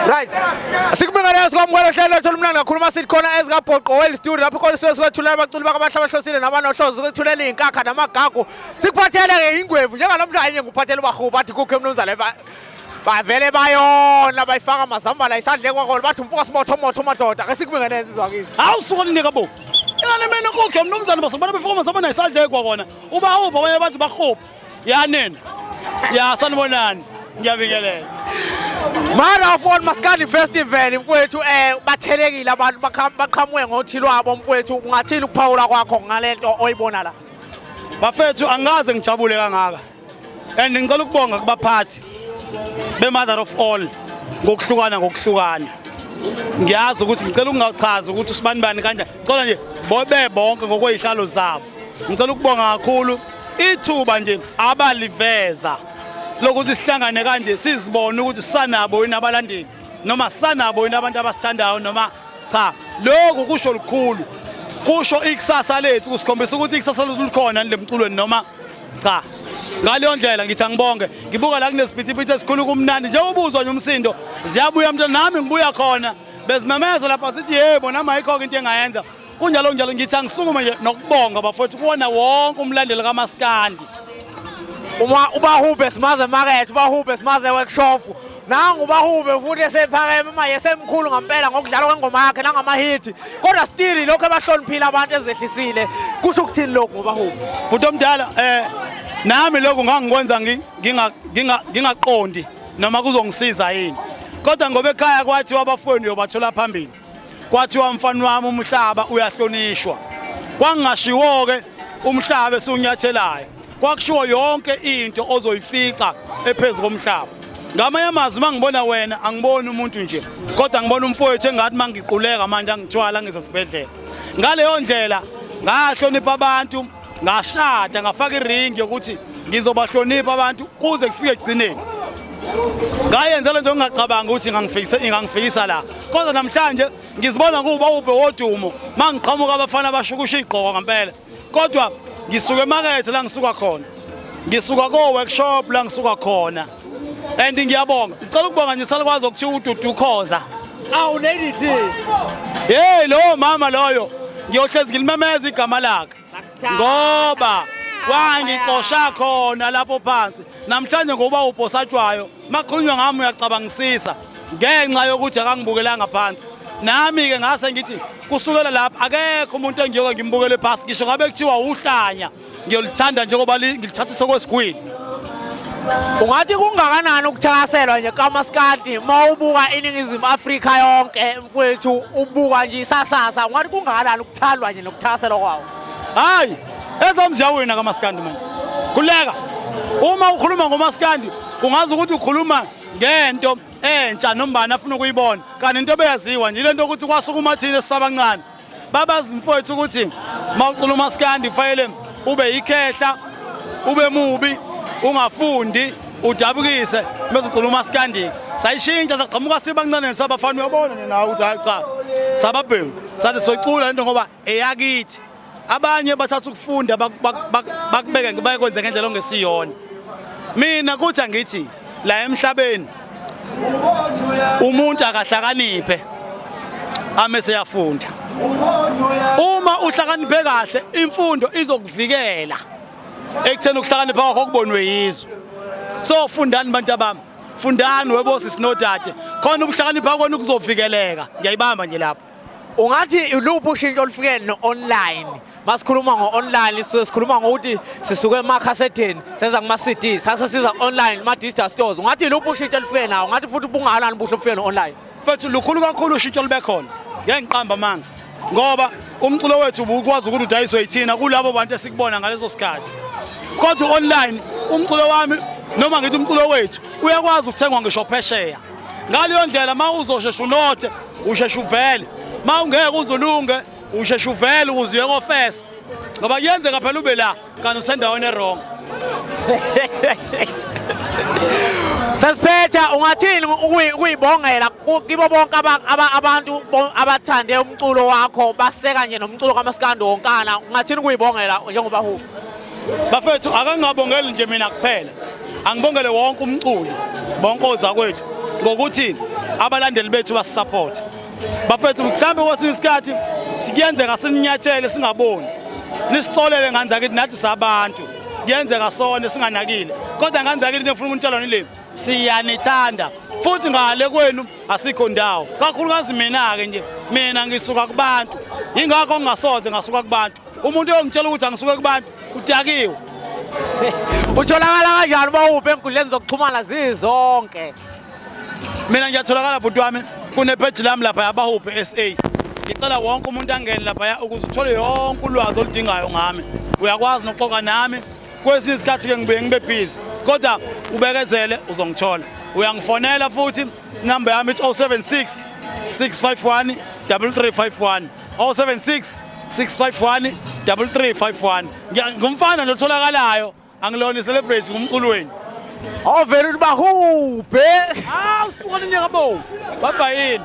Right. Sikubingelele sikwamukela ohlelo lethu olumnandi kakhulu uma sithi khona ezikabhoqo World Studio lapho khona sisuke sikwethulela abaculi bakabahle abahlosile nabanohlozo sikwethulela iy'nkakha namagagu. Sikuphathele-ke ingwevu njenganamhlanje ngikuphathele ubahuba bathi kukho emnumzane bavele bayona bayifaka amazambane ayisandleni kwakhona bathi umfoka simothomotho madoda ake sikubingelele insizwa kithi. Hawu suka linika bo. Ingane mina kukho mnumzane basubona befika amazambane ayisandleni kwakona. Uba uba abanye bathi bahubha. Ya nina. Ya sanibonani. Ngiyabingelela. Mara of all Maskandi Festival mfowethu bathelekile abantu baqhamuke ngothi lwabo mfowethu ungathini ukuphawula kwakho ngalento oyibona la? Bafethu angikaze ngijabule kangaka. And ngicela ukubonga kubaphathi be mother of all ngokuhlukana ngokuhlukana. Ngiyazi ukuthi ngicela ukungachazi ukuthi usibani bani kanjani. Cela nje bobe bonke ngokwezihlalo zabo. Ngicela ukubonga kakhulu ithuba nje abaliveza lokuthi sihlangane kanje sizibone ukuthi sanabo yini abalandeli noma sanabo yini abantu abasithandayo noma cha. Lokhu kusho lukhulu, kusho ikusasa lethu, kusikhombisa ukuthi ikusasa lethu likhona lemculweni noma cha. Ngaleyo ndlela ngithi angibonge, ngibuka la kunesiphithiphithi esikhulu kumnandi njengoba uzwa nje umsindo, ziyabuya mntwana nami ngibuya khona bezimemeza lapha sithi yebo nami ayikho into engayenza. Kunjalo njalo ngithi angisukume nje nokubonga bafowethu kuwona wonke umlandeli kaMaskandi. Uma ubahube simaze market, ubahube simaze workshop. Nangu ubahube futhi esephakeme manje esemkhulu ngempela ngokudlala kwengoma yakhe nangamahithi. Kodwa still lokho abahloniphile abantu ezehlisile. Kusho ukuthini lokhu ngobahube? Bhuti omdala nami lokho ngangikwenza ngingaqondi noma kuzongisiza yini. Kodwa ngoba ekhaya kwathiwa abafowenu uyobathola phambili. Kwathiwa mfana wami umhlaba uyahlonishwa. Kwangashiwo-ke umhlaba esiwunyathelayo. Kwakushiwo yonke into ozoyifica ephezu komhlaba. Ngamanye amazwi uma ngibona wena angiboni umuntu nje, kodwa ngibona umfowethu engathi uma ngiquleka manje angithwala ngise esibhedlela. Ngaleyo ndlela ngahlonipha abantu, ngashada ngafaka iringi yokuthi ngizobahlonipha abantu kuze kufike ekugcineni. Ngayenza lento ngingacabanga ukuthi ingangifikisa la. Kodwa namhlanje ngizibona kuba ube wodumo mangiqhamuka abafana abashukusha igqoko ngempela. Kodwa ngisuka emakethe la ngisuka khona. Ngisuka ko workshop la ngisuka khona. And ngiyabonga. Ngicela ukubonga nje salukwazi okuthiwa uDudu Khoza. Awu lady T. Hey lo mama loyo ngiyohlezi ngilimemeza igama lakhe. Ngoba wangixosha khona lapho phansi. Namhlanje ngoba ubhosatshwayo makhulunywa ngami uyacabangisisa ngenxa yokuthi akangibukelanga phansi. Nami ke ngase ngithi kusukela lapha akekho umuntu engiyoke ngimbukele phansi ngisho ngabe kuthiwa uhlanya ngiyolithanda njengoba ngilithathisa okwesigwili. Ungathi kungakanani ukuthakaselwa nje kaMaskandi mawubuka iNingizimu Afrika yonke mfowethu ubuka nje isasasa ungathi kungakanani ukuthandwa nje nokuthakaselwa kwawo? Hayi, ezami ziyawina kaMaskandi manje. Khuleka. Uma ukhuluma ngoMaskandi ungazi ukuthi ukhuluma ngento entsha noma afuna ukuyibona kanti into ebeyaziwa nje lento ukuthi kwasukuma thina esisabancane. Babazi mfowethu ukuthi mawucula uMaskandi kufanele ube ikhehla, ube mubi, ungafundi, udabukise bese ucula uMaskandi. Sayishintsha saqhamuka sibancane sabafana uyabona nje nawe ukuthi hayi cha. Sababhemu sathi soyicula lento ngoba eyakithi. Abanye bathatha ukufunda bakubeke bayekwenze ngendlela ongesiyona. Mina kuthi angithi la emhlabeni umuntu akahlakaniphe ame seyafunda. Uma uhlakaniphe kahle imfundo izokuvikela ekutheni ukuhlakanipha kwakho kubonwe yizwe. So fundani bantu abami, fundani webosi sinodade, khona ukuhlakanipha kwenu kuzovikeleka. Ngiyayibamba nje lapho. Ungathi iluphi ushintsho olufike no-online? Masikhuluma ngo-online sisuke sikhuluma ngokuthi sisuke emakhaseteni senza kuma-CD sase siza online kuma-digital stores. Ungathi iluphi ushintsho olufike nawo? Ungathi futhi bungakanani ubuhle obufike no-online? Mfethu lukhulu kakhulu ushintsho olube khona. Ngeke ngiqambe amanga. Ngoba umculo wethu ubukwazi ukuthi udayiswe yithina kulabo bantu esikubona ngaleso sikhathi. Kodwa online umculo wami noma ngithi umculo wethu uyakwazi ukuthengwa ngisho phesheya. Ngaleyo ndlela uma uzoshesha unothe usheshe uvele, uma ungeke uzulunge usheshe uvele ukuze uye kofesa, ngoba kuyenzeka phela ube la kanti usendaweni erong. Sesiphetha ungathini ukuyibongela kibo bonke abantu abathande umculo wakho baseka nje nomculo kaMaskandi wonkana, ungathini ukuyibongela njengoba hu? Bafethu akangabongeli nje mina kuphela, angibongele wonke umculi bonke ozakwethu ngokuthi Abalandeli bethu basisupport. Bafethu, mhlawumbe kwesinye isikhathi sikuyenzeka sininyathele singaboni. Nisixolele ngane zakithi, nathi sabantu. Kuyenzeka sone singanakile. Kodwa ngane zakithi, nifuna ukunitshela nile, siyanithanda. Futhi ngale kwenu asikho ndawo. Kakhulukazi mina-ke nje, mina ngisuka kubantu. Yingakho ngingasoze ngasuka kubantu. Umuntu oyongitshela ukuthi angisuke kubantu udakiwe. Utholakala kanjani bawuphi enkundleni zokuxhumana zizonke? Mina ngiyatholakala, bhuti wami, kunepheji lami lapha yaBahubhe SA. Ngicela wonke umuntu angene laphaya ukuze uthole yonke ulwazi oludingayo ngami. Uyakwazi nokuxoxa nami. Kwesinye isikhathi-ke ngibuye ngibe busy, kodwa ubekezele, uzongithola. Uyangifonela futhi, inamba yami ithi 076 651 3351, 076 651 3351. Ngumfana notholakalayo, angilona i-celebrity, ngumculweni. Ovele uthi bahubhe. Ah, usuka ninyaka bovu. Baba yini?